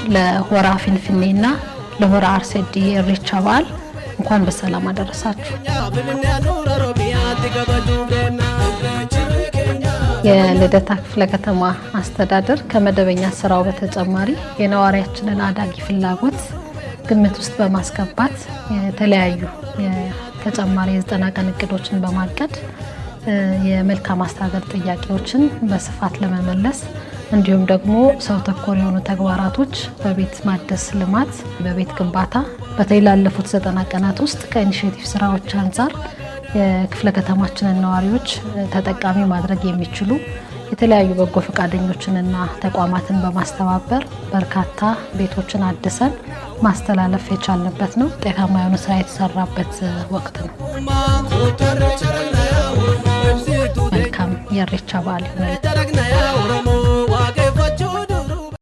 ለሆራ ፊንፊኔና ለሆራ አርሰዲ የኢሬቻ በዓል እንኳን በሰላም አደረሳችሁ። የልደታ ክፍለ ከተማ አስተዳደር ከመደበኛ ስራው በተጨማሪ የነዋሪያችንን አዳጊ ፍላጎት ግምት ውስጥ በማስገባት የተለያዩ ተጨማሪ የ90 ቀን እቅዶችን በማቀድ የመልካም አስተዳደር ጥያቄዎችን በስፋት ለመመለስ እንዲሁም ደግሞ ሰው ተኮር የሆኑ ተግባራቶች በቤት ማደስ ልማት፣ በቤት ግንባታ በተለይ ላለፉት 90 ቀናት ውስጥ ከ initiative ስራዎች አንጻር የክፍለ ከተማችንን ነዋሪዎች ተጠቃሚ ማድረግ የሚችሉ የተለያዩ በጎ ፈቃደኞችንና ተቋማትን በማስተባበር በርካታ ቤቶችን አድሰን ማስተላለፍ የቻልንበት ነው። ውጤታማ የሆነ ስራ የተሰራበት ወቅት ነው። መልካም የኢሬቻ በዓል ይሁንልን።